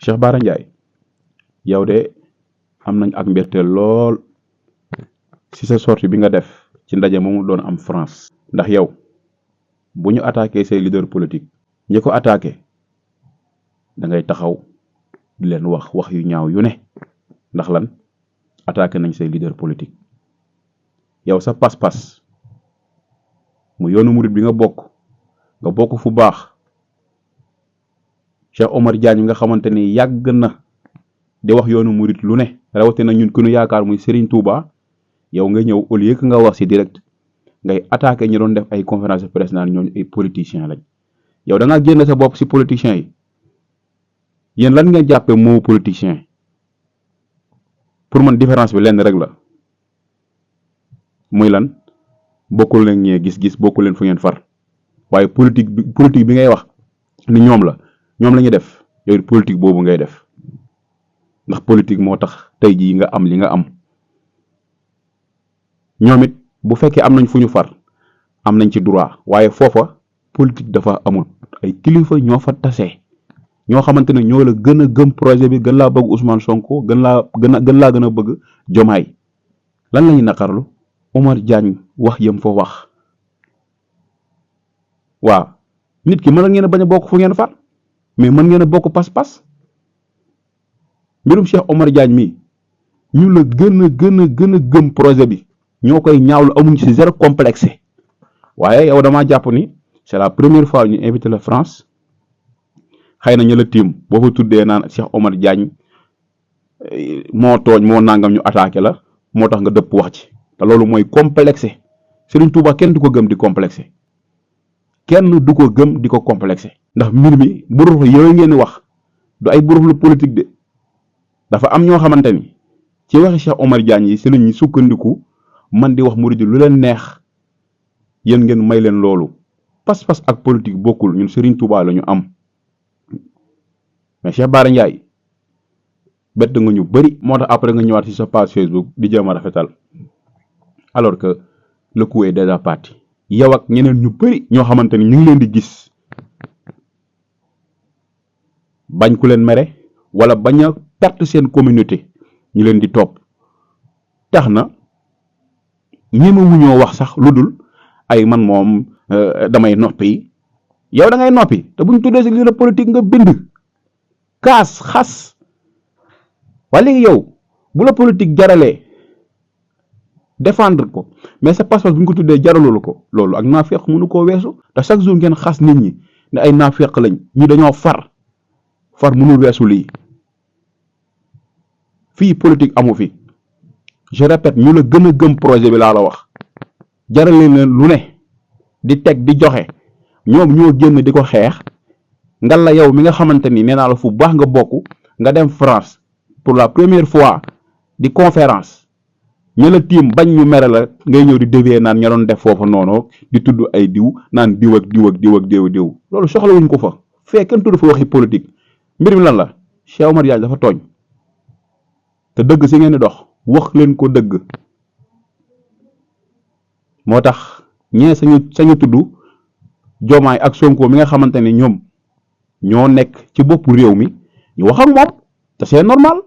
Cheikh Bara Ndiaye yow de am nañ ak mbégte lool ci sa sortie bi nga def ci ndaje moomu doon am France ndax yow bu ñu attaqué say leader politique ñi ko attaqué da ngay taxaw di leen wax yu ñaaw yu ne ndax lan attaqué nañ say leader politique yow sa pas-pas mu yoonu murit bi nga bokk fu baax Cheikh Omar Diagne nga xamante ni yàgg na di wax yoonu murit lu ne rawatina ñun ku ñu yaakaar muy Serigne Touba yow nga ñëw au lieu que nga wax ci direct ngay attaqué ñi doon def ay conférence de presse naan ñooñu ay politiciens lañ yow da ngaa génn sa bopp ci politiciens yi yéen lan ngeen jàppee moo politicien pour man différence bi lenn rek la muy lan bokkul leen ñee gis-gis bokkul leen fu ngeen far waaye politique bi ngay wax ni ñoom la ñuy def yow politique boobu ngay def ndax politique moo tax tey jii nga am li nga am ñoom it bu fekkee am nañ fu ñu far am nañ ci droit waaye foofa politique dafa amul ay kilifa ñoo fa tasee ñoo xamante ne ñoo la gën a gëm projet bi gën laa bëgg Ousmane Sonko gën laa gën a bëgg Diomaye lan lañuy naqarlu Omar Diagne wax yëm fa wax waaw nit ki mën ngeen a bañ a bokk fu ngeen far mais mën ngeen a bokk pas-pas mbirum Cheikh Omar Diagne mi ñu la gën a gëm projet bi ñoo koy ñaawlu amuñ ci zéro complexe waaye yow damaa jàpp ni c'est la première fois ñu invité la France xëy na ñu la tiim boo fa tuddee naan Cheikh Omar Diagne moo tooñ moo nangam ñu attaqué la moo tax nga dëpp wax ci te loolu mooy complexé Serigne Touba kenn du ko gëm di complexé kenn du ko gëm di ko complexé ndax mbir mi burux yooyu ngeen di wax du ay burux lu politique de dafa am ñoo xamante ni ci waxi Cheikh Omar Diagne yi si la ñuy sukkandiku man di wax murid lu leen neex yéen ngeen may leen loolu pas-pas ak politique bokkul ñun Serigne Touba la ñu am mais Cheikh Bara Ndiaye bett nga ñu bëri moo tax après nga ñëwaat ci sa page Facebook di jéem a rafetal alors que le coup est déjà parti yow ak ñeneen ñu bëri ñoo xamante ni ñu ngi leen di gis bañ ku leen mere wala bañ a perte seen communauté ñu leen di topp tax na ñemewuñoo wax sax lu dul ay man moom damay noppi yow da ngay noppi te buñ tuddee ci li la politique nga bind kaas xas waaye léegi yow bu la politique jaralee défendre ko mais sa passeport bu ñu ko tuddee jaralul ko loolu ak naafeq mënu koo weesu te chaque jour ngeen xas nit ñi ne ay naafeq lañ ñi dañoo far mënul weesu lii fii politique amu fi je répète ñu la gën a gëm projet bi laa la wax jarale leen lu ne di teg di joxe ñoom ñoo génn di ko xeex ngal la yow mi nga xamante ni nee naa la fu baax nga bokk nga dem France pour la première fois di conférence ñu la tiim bañ ñu mere la ngay ñëw di dévier naan ña doon def foofu noonu di tudd ay diw naan diw ak diw loolu soxlawuñ ko fa fee kenn tudd fa waxi politique mbir mi lan la Cheikh Omar Diagne dafa tooñ te dëgg si ngeen di dox wax leen ko dëgg moo tax ñee sañu tudd Diomaye ak Sonko mi nga xamante ne ñoom ñoo nekk ci boppu réew mi ñu wax ak moom te c'est normal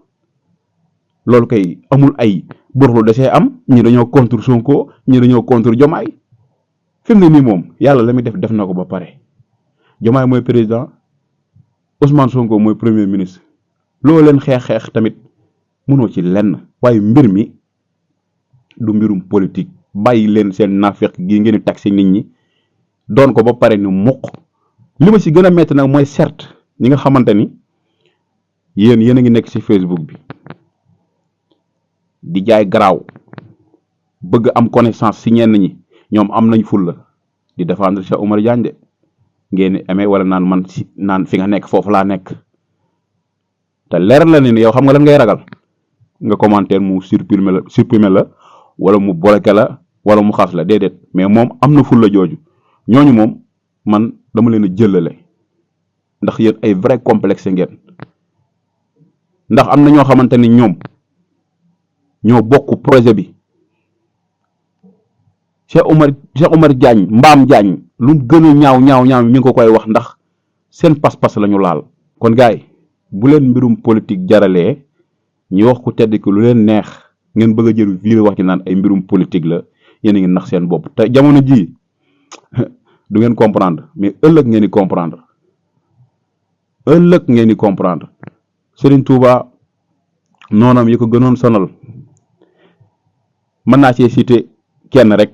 loolu kay amul ay burlu da see am ñi dañoo contre Sonko ñi dañoo contre Diomaye fi mu ne nii moom yàlla la muy def na ko ba pare Diomaye mooy président Ousmane Sonko mooy premier ministre loo leen xeex tamit mënoo ci lenn waaye mbir mi du mbirum politique bàyyi leen seen naafeq gi ngeen di taxé nit ñi doon ko ba pare ni mukk li ma ci gën a metti nag mooy certes ñi nga xamante ni yéen a ngi nekk ci Facebook bi di jaay garaaw bëgg am connaissance ci ñenn ñi ñoom am nañ fulla di défendre Cheikh Omar Diagne de ngeen amee wala naan fi nga nekk foofu laa nekk te leer la ne yow xam nga lan ngay ragal nga commentaire mu supprimer la wala mu bloquer la wala mu xas la déedéet mais moom am na fulla jooju ñooñu moom man dama leen a jëlale ndax yéen ay vrai complexe ngeen ndax am na ñoo xamante ni ñoom ñoo bokk projet bi Cheikh Omar Diagne Mbaam Diagne lu gën a ñaaw ñu ngi ko koy wax ndax seen pas-pas la ñu laal kon gars yi bu leen mbirum politique jaralee ñu wax ku tedd ki lu leen neex ngeen bëgg a jël viir wax ci naan ay mbirum politique la yéen a ngi nax seen bopp te jamono ji du ngeen comprendre mais ëllëg ngeen di comprendre Serigne Touba noonam yi ko gënoon sonal mën naa cee cité kenn rek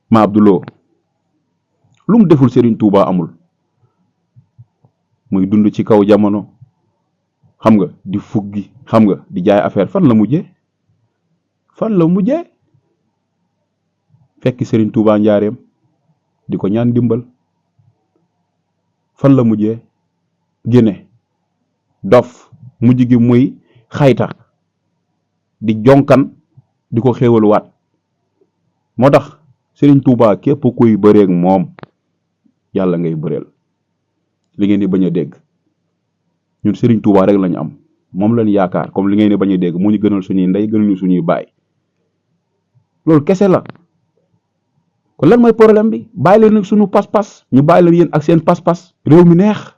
ma Abdouloo lu mu deful Serigne Touba amul muy dund ci kaw jamono xam nga di fuggi xam nga di jaay affaire fan la mujjee fekk Serigne Touba njaareem di ko ñaan dimbal fan la mujjee génne dof mujj gi muy xayta di jonkan di ko xéewaluwaat moo tax Serigne Touba képp kuy bëreeg moom yàlla ngay bëreel li ngeen di bañ a dégg ñun Serigne Touba rek lañu am moom lañu yaakaar comme li ngeen di bañ a dégg moo ñu gënal suñuy ndey gënal ñu suñuy baay loolu kese la kon lan mooy problème bi bàyyi leen suñu pas-pas ñu bàyyi leen yéen ak seen pas-pas réew mi neex